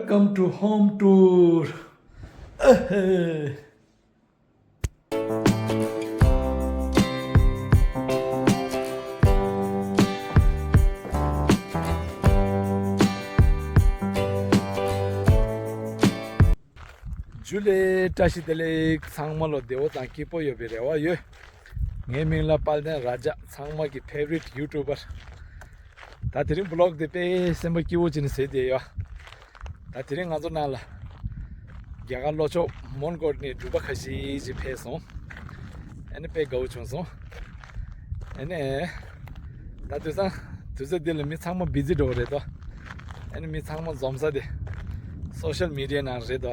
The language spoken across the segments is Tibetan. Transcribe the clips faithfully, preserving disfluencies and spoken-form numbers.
Welcome to home tour. ཇུ་ལེ། བཀྲ་ཤིས་བདེ་ལེགས། ཚང་མ་ལོ་བདེ་པོ་དང་སྐྱིད་པོ་ཡོད་པའི་རེ་བ་ཡོད། ངའི་མིང་ལ་དཔལ་ལྡན་ར་ཇ། ཚང་མ་གི་ཕེ་ཝ་རིཊ་ཡུ་ཊུབ་པར། ད་དེ་རིང་བི་ལོག་དེ་དཔེ་སེམས་པ་སྐྱིད་པོ་བྱས་ནས་བཟོས་བསྡད་ཡོད། ད་དེ་རིང་ང་ཚོ་ནང་ལ་རྒྱ་གར་ལྷོ་ཕྱོགས་མོན་གྷོ་ནས་འབྲུག་པ་ཁ་ཤས་ཅིག་ཕེབས་སོང་། ཨ་ནི་དཔེ་དགའ་པོ་བྱུང་སོང་། ཨ་ནི། ད་དུས་སང་དུས་ཚོད་འདི་ལ་མི་ཚང་མ་བི་ཛི་འགྲོ་གི་རེད་དོ། ཨ་ནི་མི་ཚང་མ་འཛོམས་ས་དེ་སོ་ཤལ་མི་ཌི་ཡའི་ནང་རེད་དོ།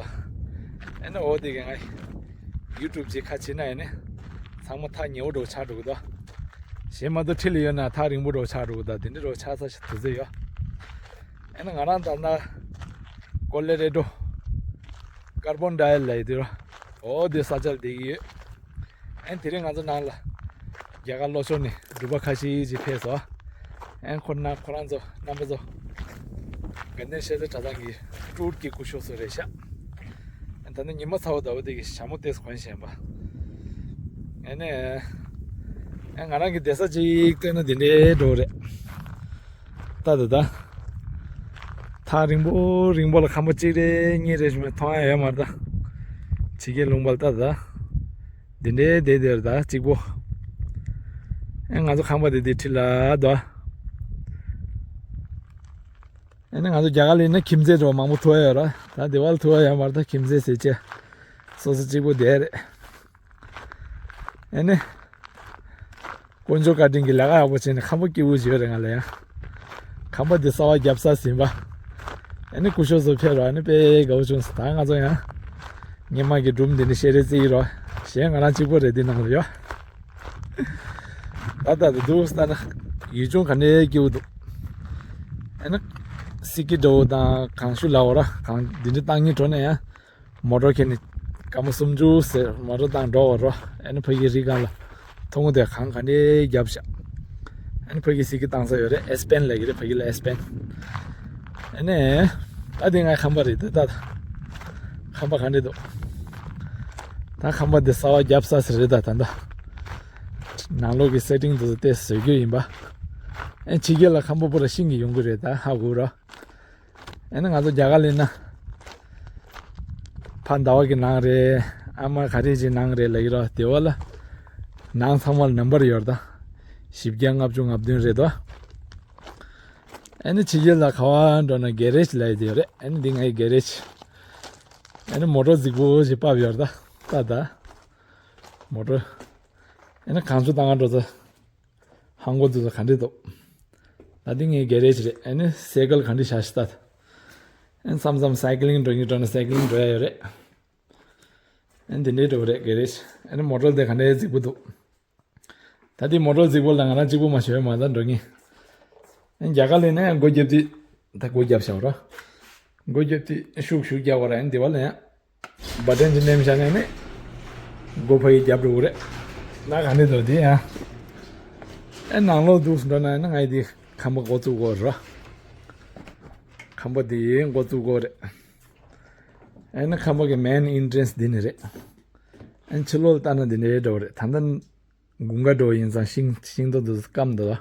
ཨ་ནི་འོ་དེ་གི་ང་ཡུ་ཊུབ་ཅིག་ཁ་ཕྱེ་ན་ཨ་ནི་ཚང་མ་ཐག་ཉེ་པོ་འགྲོ་ཆགས་འགྲོ་གི་དོ། གཞན་མ་གཏོགས་འཁྲིས་ལ་ཡོད་ན་ཐག་རིང་པོ་འགྲོ་ཆགས་འགྲོ་གི་དོ། དེ་འདྲ་འགྲོ་ཆགས་ས་ཞིག་དུས་ཚོད་ཡོད། ཨ་ནི་ང་རང་ད་ལྟ་ཀོ་ལོ་ར་ཌོ་ཀར་བོན་ཌལ་ལབ་ཡས་དེ་རོ། འོ་དེ་ས་ཆར་བསྡད་ཀྱི་ཡོད། ཨན་དེ་རིང་ང་ཚོ་ནང་ལ་རྒྱ་གར་ལྷོ་ཕྱོགས་ནས་འབྲུག་པ་ཁ་ཤས་ཅིག་ཕེབས་སོང་། ཨན་ཁོ་ན་ཁོ་རང་ཚོ་རྣམ་པ་ཚོ་དགའ་ལྡན་ཤེས་རིག་གྲྭ་ཚང་གི་ཊུར་གྱི་སྐུ་ཞབས་ཚོ་རེད་ཤག་ཨན་ད་ནི་ཉི་མ་ཚ་བོ་ཟླ་བ་འདི་གི་ཞྭ་མོ་ཏོག་ཙམ་གོན་བཞིན་པ། ཨན་ནས་ཨན་ང་རང་གི་བསྡད་ས་ཅིག་བལྟས་ན་འདི་འདྲའི་འགྲོ་རེད། ད་ད་ད། ཐག་རིང་པོ་རིང་པོ་ལ་ཁང་པ་གཅིག་རེ་གཉིས་རེ་ཞིག་མཐོང་ཡ་ཡོད་མ་རེད་ད། ཕྱི་རྒྱལ་ལུང་པ་ལ་ད་ད། འདི་འདྲའི་བསྡད་བསྡད་རེད་ད་གཅིག་པོ། ཨེ་ང་ཚོ་ཁང་པ་འདི་འདི་འཁྲིས་ལ་ད། ཨེ་ནི་ང་ཚོ་རྒྱ་གར་ལ་ཡིན་ན་ཁྱིམ་མཚེས་འདྲ་བོ་མང་པོ་ཐུག་ཡ་ཡོད་ར། ད་འདི་བ་ལ་ཐུག་ཡ་ཡོད་མ་རེད་ད། ཁྱིམ་མཚེས་ཟེར་ཅེ། སོ་སོ་གཅིག་པོ་བསྡད་རེད། ཨེ་ནི། དཀོན་མཆོག་བཀའ་དྲིན་གྱིས་ལས་ཀ་ཡག་པོ་བྱས་ནས་ཁང་པ་སྐྱིད་པོ་ཞིག་ཡོད་རེད་ང་ལ་ཡང་། ཁང་པ་འདི་གསར་པ་བརྒྱབ་ས་ཟིན་པ། ཨེ་ནི་སྐུ་ཞབས་ཚོ་ཕེབས་རོགས་ཨེ་ནི་དཔེ་དགའ་པོ་བྱུང་སོང་། ད་ང་ཚོ་ཡང་། སྔོན་མ་གི་སྒྲུང་འདི་ནི་བཤད་རེས་རྩིས་རོགས། གཞན་ང་རང་གཅིག་པོ་རེད་འདི་ནང་ལ་ཡོད། ད་ད་དུ་འདུག་ལྟ་ན། ཡུལ་ལྗོངས་ག་འདྲའི་སྐྱིད་པོ་འདུག་ཨེ་ནི། སི་ཀི་འདྲ་བོ་དང་གངས་ཤུད་ལ་འོ་ར་གངས་འདི་འདྲ་བཏང་སྙིང་བྲོ་ནས་ཡང་། མོ་ཊ་ཁྱེར་ནས་སྐར་མ་སུམ་ཅུ་ཟེར་མོ་ཊ་བཏང་འགྲོ་བར་རོ། ཨ་ནི་ཕ་གི་རི་སྒང་ལ་མཐོང་གི་འདུག་གངས་ག་འདྲའི་རྒྱབ་ཤག་ཨ་ནི་ཕ་གི་སི་ཀི་བཏང་ས་ཡོད་རེད། ཨེས་པན་ལབ་ཀྱི་རེད་ཕ་གི་ལ་ཨེས་པན། ཨ་ནི་ད་དེ་ང་ཁང་པ་རེད་ད་ད། ཁང་པ་ག་འདྲ་འདུག་ད་ཁང་པ་འདི་གསར་པ་རྒྱབ་ས་ཟེར་རེད་ད་ད་ད། ནང་ལོགས་ཀྱི་སེ་ཊིང་དེ་ཚོ་དེ་བཟོ་རྒྱུ་ཡིན་པ། ཨ་ཕྱི་རྒྱལ་ལ་ཁང་པ་པོ་ར་ཤིང་གི་ཡོང་གི་རེད་ད་ཧ་གོ་རོ། ཨ་ནི་ང་ཚོ་རྒྱ་གར་ལ་ཡིན་ན། ཕ་ཟླ་བ་གི་ནང་རེད། ཨ་མ་ག་རེ་ཅིག་ནང་རེད་ལབ་ཀྱི་རོ། དེ་བ་ལ། ནང་ཚང་མ་ལ་ནམ་བར་ཡོད་རེད་ད། བཞི་བརྒྱ་ལྔ་བཅུ་ང་བདུན་རེད་དོ། ཨ་ནི་ཕྱི་རྒྱལ་ལ་ག་བ་འགྲོ་ན་གྷེ་རེཇ་ལབ་ཡ་དེ་ཡོད་རེད། ཨ་ནི་འདི་ངའི་གྷེ་རེཇ། ཨ་ནི་མོ་ཊ་རྫིག་པོ་ཞིག་བབས་ཡོད་རེད་ད། ད་ད། མོ་ཊ། ཨ་ནི་གངས་ཆུ་བཏང་ག་འགྲོ་ཚེ། ཧང་གོ་འདི་ཚོ་ག་འདྲས་འདུག་ད་འདི་ངའི་གྷེ་རེཇ་རེད། ཨ་ནི་སའི་ཀལ་ག་འདྲས་བཞག་ཤི་ད། ཨ་ནི་མཚམས་མཚམས་སའི་ཀི་ལིང་འགྲོ་སྙིང་འདོད་ན་སའི་ཀི་ལིང་འགྲོ་ཡ་ཡོད་རེད། ཨ་ནི་འདི་འདྲས་འགྲོ་གི་རེད་གྷེ་རེཇ། ཨ་ནི་མོ་ཊ་དེ་ག་འདྲས་རྫིག་པོ་འདུག་ད་འདི་མོ་ཊ་རྫིག་པོ་ལ་ང་རང་གཅིག་པོ་མ་ཞོན་མ་ད་འགྲོ་ངེས། ཨ་ནི་རྒྱ་གར་ལ་ཡིན་ན་ཡང་སྒོ་རྒྱབ་དུས་ད་སྒོ་རྒྱབ་བཞག་རོ། སྒོ་རྒྱབ་དུས་ཤུགས་ཤུགས་རྒྱག་པ་ར་ཨ་ནི་འདི་བ་ལ་ཡང་། བ་ཊན་ཅིག་ནེམ་བཞག་ནས་ནི། སྒོ་ཕ་གི་རྒྱབ་འགྲོ་གི་རེད། ན་ག་ནས་འགྲོ་དེ་ཡང་། ཨེ་ནང་ལོགས་འདུག་འགྲོ་ན་ནི་ང་ཡི་དེ་ཁང་པ་འགོ་བཙུགས་དགོས་རེད། ཁང་པ་དེ་འགོ་བཙུགས་དགོས་རེད། ཨེ་ནི་ཁང་པ་གི་མེན་ཨིན་ཊྲན་སི་འདི་ནི་རེད། ཨེ་ཕྱི་ལོགས་ལ་ལྟ་ན་འདི་འདྲའི་འགྲོ་གི་རེད་ད་ལྟ། དགུན་ཁ་འགྲོ་ཡིན་ཙང་ཤིང་ཤིང་ཏོག་དེ་ཚོ་སྐམ་འདུག་ལ།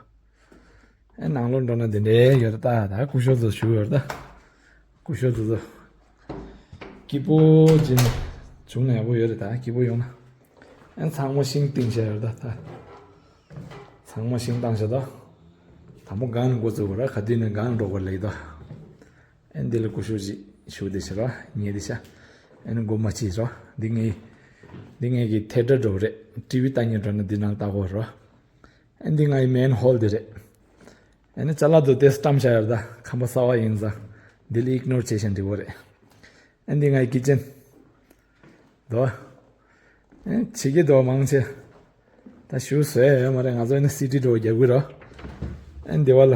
ཨེ་ནང་ལོགས་འགྲོ་ན་འདི་འདྲའི་ཡོད་རེད་ད། ད་སྐུ་ཞབས་ཚོ་བཞུགས་ཡོད་རེད་ད། སྐུ་ཞབས་དེ་ཚོ་སྐྱིད་པོ་ཅིག་བྱུང་ན་ཡག་པོ་ཡོད་རེད་ད་སྐྱིད་པོ་ཡོང་ན། ཨེ་ཚང་མ་ཤིང་བཏིང་བཞག་ཡོད་རེད་ད་ད། ཚང་མ་ཤིང་བཏང་བཞག་ད། དང་པོ་སྒང་ནས་འགོ་བཙུགས་པ་ར་ག་དུས་ནས་སྒང་འགྲོ་དགོས་ལེགས་ད། ཨེ་འདི་ལ་སྐུ་ཞབས་ཅིག་བཞུགས་བསྡད་ཤག་ར་ཉལ་བསྡད་ཤག་ཨེ་ནི་སྒོ་མ་ཕྱེ་ར་འདི་ངའི་འདི་ངའི་གི་ཐེ་ཊར་འགྲོ་རེད། ཊི་ཝི་ལྟ་སྙིང་འདོད་ན་འདི་ནང་ལྟ་དགོས་ར། ཨེ་འདི་ངའི་མེན་ཧོལ་འདི་རེད། ཨེ་ནི་ཅ་ལག་དེ་ཚོ་བཀྲམ་བཞག་ཡོད་རེད་ད་ཁང་པ་གསར་པ་ཡིན་ཙང་འདི་ལ་ཨིག་ནོར་བྱས་ཤིང་འགྲིག་གི་རེད། ཨེ་འདི་ངའི་ཀི་ཅན། དོ། ཨེ་ཕྱི་རྒྱལ་དོ་མང་ཆེ། ད་ཞུ་བཟོས་ཡོད་མ་རེད། ང་ཚོ་ནི་སི་ཊི་འགྲོ་རྒྱབ་གི་རོ། ཨེ་འདི་བ་ལ།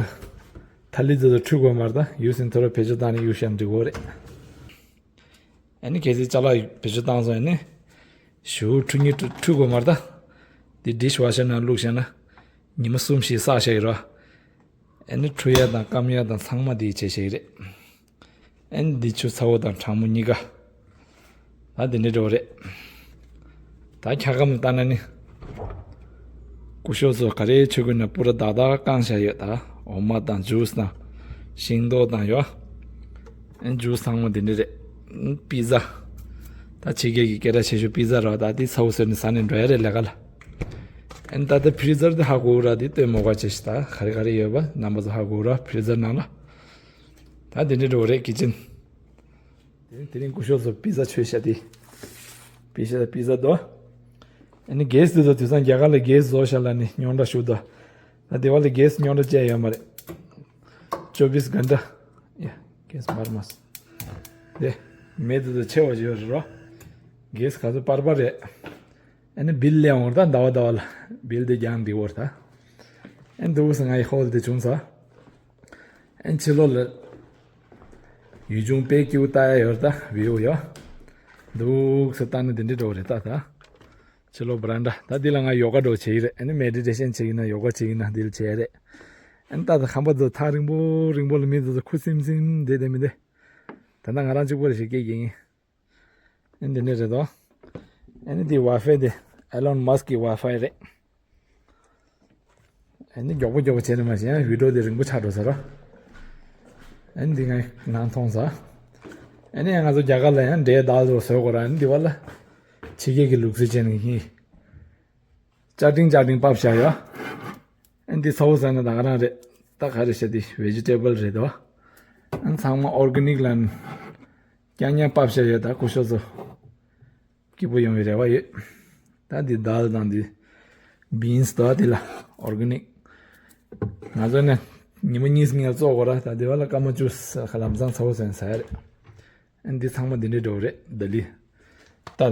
ཐ་ལི་ཚོ་ཚོ་འཁྲུད་དགོས་མ་རེད་ད་ཡུལ་སྲིན་ཐོ་རེ་བེད་སྤྱོད་བཏང་ནས་གཡུག་བཞག་འགྲིག་གི་རེད། ཨེ་ནི་གལ་སྲིད་ཅ་ལག་བེད་སྤྱོད་བཏང་སོང་ཨེ་ནི། ཞུ་འཁྲུད་སྙིང་འཁྲུད་འཁྲུད་དགོས་མ་རེད་ད། འདི་ཌིཤ་ཝ་ཤར་ནང་བླུགས་བཞག་ན། ཉི་མ་གསུམ་བཞི་བསགས་བཞག་གི་རོ། ཨེ་ནི་འཁྲུད་ཡ་དང་སྐམ་ཡ་དང་ཚང་མ་འདིས་བྱས་བཞག་གི་རེད། ཨན་འདི་ཆུ་ཚ་བོ་དང་གྲང་མོ་གཉིས་ཀ། ད་འདི་འདྲ་འགྲོ་རེད། ད་འཁྱག་སྒམ་ལྟ་ན་ནི། སྐུ་ཞབས་ཚོ་ག་རེ་མཆོད་དགོས་ན་པུ་ར་དག་དག་བཀང་བཞག་ཡོད་ད། འོ་མ་དང་ཇུས་དང་། ཤིང་ཏོག་དང་ཡོད། ཨན་ཇུས་ཚང་མ་འདི་འདྲ་རེད། ཨན་པི་ཛ། ད་ཕྱི་རྒྱལ་གྱི་སྐད་གྲགས་ཆེ་ཤོས་པི་ཛ་ར་ད་འདི་ཚ་བོ་ཟེར་ནས་ཟ་ནས་འགྲོ་ཡ་རེད་ལས་ཀ་ལ། ཨན་ད་ལྟ་ཕི་རི་ཛར་དེ་ཧ་གོ་ར་དེ་ལྟོས་མོ་ག་ཆེ་ཤི་ད་ག་རེ་ག་རེ་ཡོད་པ་རྣམ་པ་ཚོ་ཧ་གོ་ར་ཕི་རི་ཛར་ནང་ལ། ད་འདི་འདྲ་འགྲོ་རེད་ཀི་ཅན། དེ་རིང་དེ་རིང་སྐུ་ཞབས་ཚོ་པི་ཛ་མཆོད་ཤག་དེ། པི་ཛ་པི་ཛ་དོ། ཨ་ནི་གེ་སི་དེ་ཚོ་དུས་སང་རྒྱ་གར་ལ་གེ་སི་བཟོ་ཤག་ལ་ནི་རྙོག་དྲ་ཞུགས་དོ། ད་དེ་བ་ལ་གེ་སི་རྙོག་དྲ་བཅས་ཡོད་མ་རེད། ཅོ་བིས་གྷན་ཊ། ཡ་གེ་སི་མར་མ་སོང་། དེ་མེ་དེ་ཚོ་ཆེ་བ་ཞིག་ཡོད་རེད་རོ། གེ་སི་ག་ཚོད་པར་པར་རེད། ཨ་ནི་བིལ་ལས་འོང་ད་ཟླ་བ་ཟླ་བ་ལ་བིལ་དེ་རྒྱང་འདི་བོར་ད། ཨ་ནི་འདུག་སེ་ང་ཡི་ཧོལ་དེ་བྱུང་ས། ཨན་ཕྱི་ལོགས་ལ་ཡུལ་ལྗོངས་དཔེ་སྐྱིད་པོ་ལྟ་ཡ་ཡོད་རེད་ད་བིའུ་ཡོད། འདུག་སེ་ལྟ་ན་དེ་འདྲ་འགྲོ་རེད་ད་ད། ཕྱི་ལོགས་བྷ་རན་ཌ་ད་འདི་ལ་ང་ཡོ་ག་འགྲོ་བྱེད་ཀྱི་རེད། ཨ་ནི་མེ་ཌི་ཊེ་ཤན་བྱེད་ཀྱི་ན་ཡོ་ག་བྱེད་ཀྱི་ན་འདི་ལ་བྱེད་ཡ་རེད། ཨ་ནི་ད་ད་ཁང་པ་ཚོ་ཐག་རིང་པོ་རིང་པོ་ལ་མི་ཚོ་ཁུ་སིམ་སིམ་བསྡད་བསྡད་མི་འདུག་ད་ལྟ་ང་རང་གཅིག་པོ་རེད་ཞེས་སྐད་རྒྱག་གིན། ཨ་ནི་འདི་འདྲ་རེད་དོ། ཨ་ནི་འདི་ཝའི་ཕའི་དེ་ཨེ་ལོན་མཱ་སི་ཀི་ཝའི་ཕའི་རེད། ཨ་ནི་མགྱོགས་པོ་མགྱོགས་པོ་བྱས་ནས་མ་བྱས་ན་བི་ཌིའོ་དེ་རིང་པོ་ཆགས་འགྲོ་ས་རོ། ཨ་ནི་འདི་ང་ནང་མཐོང་ས། ཨ་ནི་ང་ཚོ་རྒྱ་གར་ལ་ཡང་འབྲས་དལ་དུ་བཟོས་དགོས་ར། ཨ་ནི་འདི་བ་ལ་ཕྱི་རྒྱལ་གྱི་ལུགས་སྲོལ་བྱས་ནས་ཡིན། ཅ་ཏིང་ཅ་ཏིང་ཕབ་བཞག་ཡོད། ཨ་ནི་འདི་ཚ་བོ་ཟ་ན་ད་ག་རང་རེད། ད་ག་རེ་བྱས་ཏེ་ཝེ་ཇི་ཊེ་བལ་རེད་དོ། ཨ་ནི་ཚང་མ་ཨོར་གྷ་ནིག་ལ་རྐྱང་རྐྱང་ཕབ་བཞག་ཡོད་ད་སྐུ་ཞབས་ཚོ། སྐྱིད་པོ་ཡོང་བའི་རེ་བ་ཡོད། ད་འདི་དལ་དང་འདི་བིན་སི་དང་འདི་ལ་ཨོར་གྷ་ནིག་ང་ཚོ་ནས་ཉི་མ་གཉིས་ལྔ་བཙོག་གོ་ར། ད་འདི་བ་ལ་སྐར་མ་བཅུ་ལམ་སང་ཚ་བོ་ཟན་ཟ་ཡ་རེད། ཨ་འདི་ཚང་མ་འདི་འདྲའི་འགྲོ་རེད་ད་ལི། ད་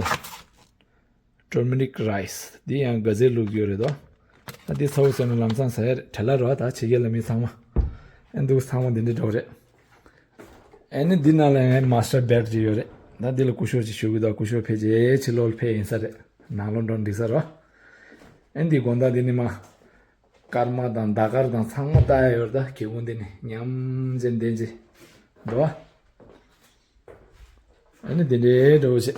ཊར་མེ་རིག་རའི་སི་འདི་ཡང་ག་ཟེ་ལུག་ཡོད་རེད་དོ། ད་འདི་ཚ་བོ་ཟན་ལམ་སང་ཟ་ཡ་རེད། བྲེལ་ལ་རོ་ད་ཕྱི་རྒྱལ་ལ་མི་ཚང་མ། ཨ་འདུག་ཚང་མ་འདི་འདྲའི་འགྲོ་རེད། ཨ་ནི་འདི་ནང་ལ་ངའི་མ་སི་ཊར་བེཌ་ཅིག་ཡོད་རེད། ད་འདི་ལ་སྐུ་ཞབས་ཅིག་བཞུགས་ཀྱི་འདུག་སྐུ་ཞབས་ཕལ་ཆེར་ཕྱི་ལོགས་ལ་ཕེབས་ཡིན་ས་རེད། ནང་ལོགས་འགྲོ་འགྲིག་ས་རོ། ཨ་ནི་འདི་དགོང་དག་འདི་ནི་མ། སྐར་མ་དང་ཟླ་སྐར་དང་ཚང་མ་ལྟ་ཡ་ཡོད་རེད། ད་སྒེའུ་ཁུང་འདི་ནི་ཉམས་ཅན་ལྡན་ཅིག་འདུག་ཨ་ནི་འདི་འདྲའི་འགྲོ་བྱེད།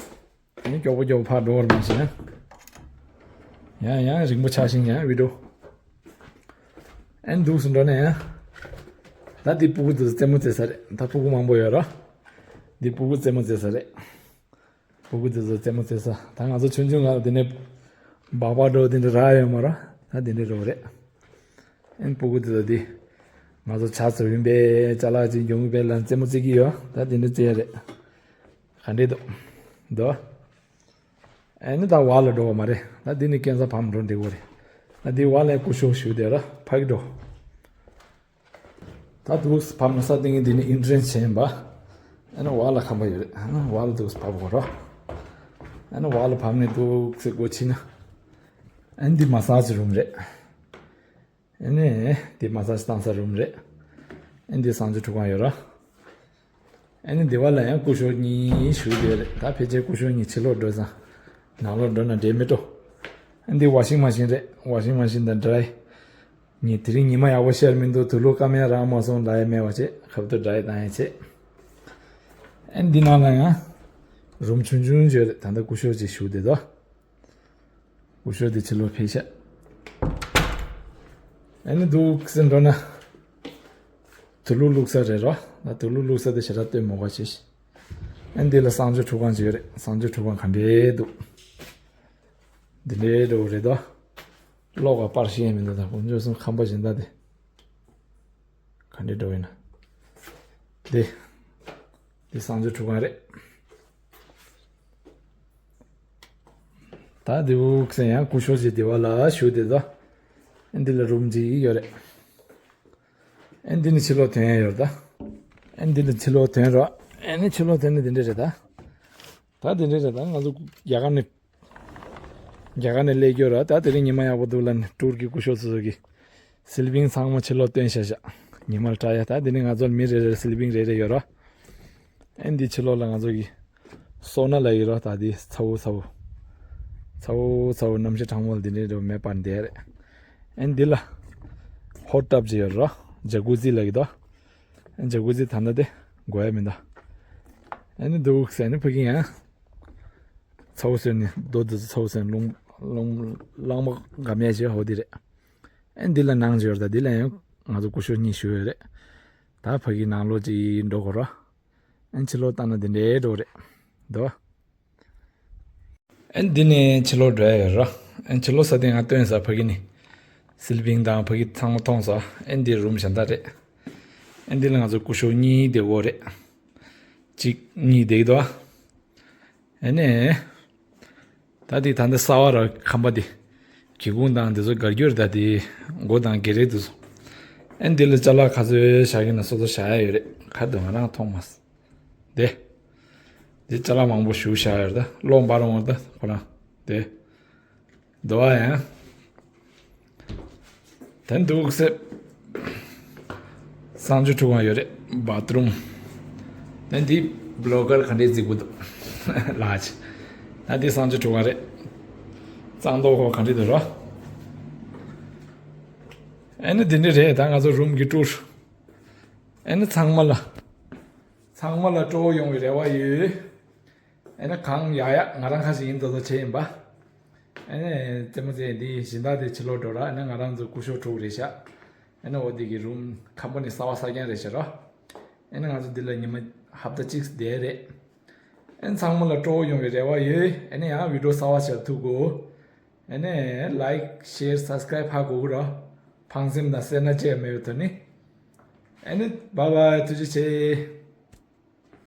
ཨ་ནི་མགྱོགས་པོ་མགྱོགས་པོ་ཕར་འགྲོ་བར་མ་བྱེད་ན། ཡང་ཡང་རིང་པོ་ཆགས་ཤིང་ཡང་བི་ཌིའོ། ཨན་འདུག་སུ་འགྲོ་ནས་ཡང་། ད་འདི་སྤུ་གུ་འདི་ཚོ་རྩེད་མོ་རྩེ་ས་རེད། ད་སྤུ་གུ་མང་པོ་ཡོད་རོ། འདི་སྤུ་གུ་རྩེད་མོ་རྩེ་ས་རེད། སྤུ་གུ་འདི་ཚོ་རྩེད་མོ་རྩེ་ས། ད་ང་ཚོ་ཆུང་ཆུང་སྒང་ལ་འདི་ནས་སྦག་སྦག་འགྲོ་འདི་འདྲ་རག་ཡོད་མ་རོ། ད་འདི་འདྲ་རོ་རེད། ཨན་སྤུ་གུ་འདི་ཚོ་འདི། ང་ཚོ་ཇ་ཚོ་ཡིན་པས་ཅ་ལག་ཅིག་འཇོན་གི་པས་ལ་རྩེད་མོ་རྩེ་གི་ཡོད། ད་འདི་འདྲ་རྩེ་ཡ་རེད། ག་འདྲས་འདུག་འདུག་ཨ་ནི་ད་བར་ལ་འགྲོ་བ་མ་རེད། ད་འདི་ནི་ཀན་སར་ཕམ་འགྲོ་འདི་བོ་རེད། ད་འདི་བར་ལ་སྐུ་ཞབས་ཞུ་དེ་ར་ཕ་གི་འགྲོ། ད་འདུག་ཕམ་ན་ས་སྟེང་གི་འདི་ནི་ཨིན་ཊི་རན་སི་བྱས་ཡིན་པ། ཨ་ནི་བར་ལ་ཁང་པ་ཡོད་རེད། ཨ་ནི་བར་ལ་འདུག་ཕབ་དགོས་རོ། ཨ་ནི་བར་ལ་ཕབ་ནས་འདུག་སེ་སྒོ་ཕྱེ་ན། ཨ་ནི་འདི་མ་སཱ་ཇི་རུམ་རེད། ཨ་ནི་འདི་མ་སཱ་ཇི་བཏང་ས་རུམ་རེད། ཨ་ནི་འདི་གསང་སྤྱོད་ཁྲུས་ཁང་ཡོད་ར། ཨ་ནི་འདི་བ་ལ་ཡང་སྐུ་ཞབས་གཉིས་བཞུགས་བསྡད་རེད། ད་ཕལ་ཆེར་སྐུ་ཞབས་གཉིས་ཕྱི་ལོགས་འགྲོ་ཙང་ནང་ལོགས་འགྲོ་ན་འགྲིག་མི་འགྲོ། ཨ་ནི་འདི་ཝ་ཤིང་མ་ཤིན་རེད། ཝ་ཤིང་མ་ཤིན་དང་ཌི་རའི་གཉིས། དེ་རིང་ཉི་མ་ཡག་པོ་ཤར་མི་འདུག་དུག་ལོག་སྐམ་ཡག་རག་མ་སོང་། ལ་ཡ་མེད་པ་བྱས་ཁབ་ཏུ་ཌི་རའི་བཏང་ཡག་བྱས། ཨ་ནི་འདི་ནང་ལ་ཡང་རུམ་ཆུང་ཆུང་ཅིག་ཡོད་རེད། ད་ལྟ་སྐུ་ཞབས་ཅིག་བཞུགས་བསྡད་དོ། སྐུ་ཞབས་དེ་ཕྱི་ལོགས་ཕེབས་ཤག་ཨ་ནི་འདུག་སེ་འགྲོ་ན། དུག་ལོག་བླུགས་ས་རེད་རོ། ད་དུག་ལོག་བླུགས་ས་དེ་ཞེ་དྲག་སྟོན་མོ་ག་བྱེད། ཨ་ནི་འདི་ལ་གསང་སྤྱོད་ཁྲུས་ཁང་ཅིག་ཡོད་རེད། གསང་སྤྱོད་ཁྲུས་ཁང་ག་འདྲས་འདུག་འདི་འདྲས་འགྲོ་གི་རེད་དོ། གློག་ག་པར་ཤེས་མི་འདུག་ད་དཀོན་མཆོག་གསུམ་ཁང་པ་གཞན་དག་དེ། ག་འདྲས་འགྲོ་ཡིན་ན། འདི། འདི་གསང་སྤྱོད་ཁྲུས་ཁང་རེད། ད་འདི་འུག་སེ་ཡང་སྐུ་ཞབས་ཅིག་འདི་བ་ལ་བཞུགས་བསྡད་དོ། ཨ་ནི་འདི་ལ་རུམ་ཅིག་ཡོད་རེད། ཨ་ནི་འདི་ནི་ཕྱི་ལོགས་ཐོན་ཡ་ཡོད་རེད་ད། ཨ་ནི་འདི་ནི་ཕྱི་ལོགས་ཐོན་རོགས། ཨ་ནི་ཕྱི་ལོགས་ཐོན་ནི་འདི་འདྲས་རེད་ད། ད་འདི་འདྲས་རེད་ད། ང་ཚོ་རྒྱ་གར་ནས། རྒྱ་གར་ནས་སླེབས་རྒྱུ་ར། ད་དེ་རིང་ཉི་མ་ཡག་པོ་འདུག་ལ་ནི་ཊུར་གྱི་སྐུ་ཞབས་སོ་སོ་གི་སི་ལི་པིང་ཚང་མ་ཕྱི་ལོགས་བཏོན་བཞག་བཞག་ཉི་མ་ལ་སྐྲག་ཡ། ད་དེ་ནི་ང་ཚོ་མི་རེ་རེ་སི་ལི་པིང་རེ་རེ་ཡོད་ར། ཨ་ནི་འདི་ཕྱི་ལོགས་ལ་ང་ཚོ་གི་སོ་ན་ལ་ཡོད་ར། ད་འདི་ཚ་བོ་ཚ་བོ། ཚ་བོ་ཚ་བོ་གནམ་གཤིས་གྲང་མོ་ལ་འདི་འདྲའི་འགྲོ་མེད་པར་འདི་རེད། ཨ་ནི་འདི་ལ་ཧོཊ་ཊབ་ཅིག་ཡོད་ར། ཇ་ཀུ་ཟི་ལ་གི་དོ། ཇ་ཀུ་ཟི་ད་ལྟ་དེ་དགོས་ཡ་མི་འདུག་ཨ་ནི་འདུག་ཟེར་ནི་ཕ་གི་ཡང་། ཚ་བོ་ཟེར་ནི་རྡོ་འདི་ཚོ་ཚ་བོ་ཟེར་ནི་རླུང་རླུང་རླངས་པ་འགའ་མེད་བྱས་ཧོ་འདི་རེད། ཨ་ནི་འདི་ལ་ནང་འབྱོར་ད་འདི་ལ་ཡང་ང་ཚོ་སྐུ་ཞབས་གཉིས་ཞུ་ཡོད་རེད། ད་ཕ་གི་ནང་ལོགས་ཅིག་འགྲོ་དགོས་ར། ཨ་ནི་ཕྱི་ལོགས་བལྟས་ན་འདི་འདྲའི་འགྲོ་རེད། འདུག་ཨ་ནི་འདི་ནས་ཕྱི་ལོགས་འགྲོ་ཡ་ཡོད་ར། ཨ་ནི་ཕྱི་ལོགས་ས་དེ་ང་སྟོན་ས་ཕ་གི་ནི། སི་ལི་པིང་དང་ཕ་གི་ཚང་མ་མཐོང་ས། ཨ་ནི་འདི་རུམ་གཞན་དག་རེད། ཨ་ནི་འདི་ལ་ང་ཚོ་སྐུ་ཞབས་གཉིས་བསྡད་ཡོད་རེད། གཅིག་གཉིས་བསྡད་ཀྱི་འདུག་ཨ་ནི། ད་འདི་ད་འདི་གསར་པ་ར་ཁང་པ་འདི། སྒེའུ་ཁུང་དང་འདི་ཚོ་སྒར་རྒྱུར་ད་འདི། སྒོ་དང་སྒེར་རེ་འདི་ཚོ། ཨ་ནི་འདི་ལ་ཅ་ལག་ག་ཚོད་བཞག་གི་ན་སོ་སོ་བཞག་ཡ་ཡོད་རེད། ག་འདུག་ང་རང་མཐོང་མ་སོང་། དེ། དེ་ཅ་ལག་མང་པོ་ཞིག་བཞག་ཡོད་རེད་ད། གློག་འབར་འོང་ད་ཁོ་རང་། དེ། འདུག་ཨ་ཡང་། དེ་འདུག་སེ། གསང་སྤྱོད་ཁྲུས་ཁང་ཡོད་རེད། བ་ཐི་རུམ། དེ་འདི་བི་ལོག་གར་ག་འདྲས་གཟིགས་གི་འདུག་ལགས། ད་འདི་གསང་སྤྱོད་ཁྲུས་ཁང་རེད། གཙང་མདོག་ཁོ་ག་འདྲས་འདུག་རོ། ཨ་ནི་འདི་འདྲས་རེད། ད་ང་ཚོ་རུམ་གྱི་ཊུར། ཨ་ནི་ཚང་མ་ལ། ཚང་མ་ལ་སྤྲོ་བོ་ཡོང་བའི་རེ་བ་ཡོད། ཨ་ནི་གང་ཡག་ཡག་ང་རང་ཁ་ཞིག་ཡིན་མདོག་མདོག་བྱས་ཡིན་པ། ཨ་ནི་རྩེད་མོ་རྩེ་འདི་སྦྱིན་བདག་དེ་ཕྱི་ལོགས་འགྲོ་ར། ཨ་ནི་ང་རང་ཚོ་སྐུ་ཞབས་དྲུག་རེད་ཤག་ཨ་ནི་འོ་འདི་གི་རུམ་ཁང་པ་ནི་གསར་པ་གསར་རྐྱང་རེད་ཤག་ར། ཨ་ནི་ང་ཚོ་འདི་ལ་ཉི་མ་ཧབ་ཏ་གཅིག་བསྡད་རེད། ཨ་ནི་ཚང་མ་ལ་སྤྲོ་བོ་ཡོང་བའི་རེ་བ་ཡོད། ཨ་ནི་ཡང་བི་ཌི་ཡོ་གསར་པ་ཞིག་ཐུག་གོ། ཨ་ནི་ལའིཀ་ཤེར་སབ་སི་ཀ་རའིབ་ཧ་གོ་གི་ར། ཕངས་སེམས་དང་སེར་སྣ་བཅས་མེད་པའི་ཐོག་ནས། ཨ་ནི་བཱའི་བཱའི། ཐུགས་རྗེ་ཆེ།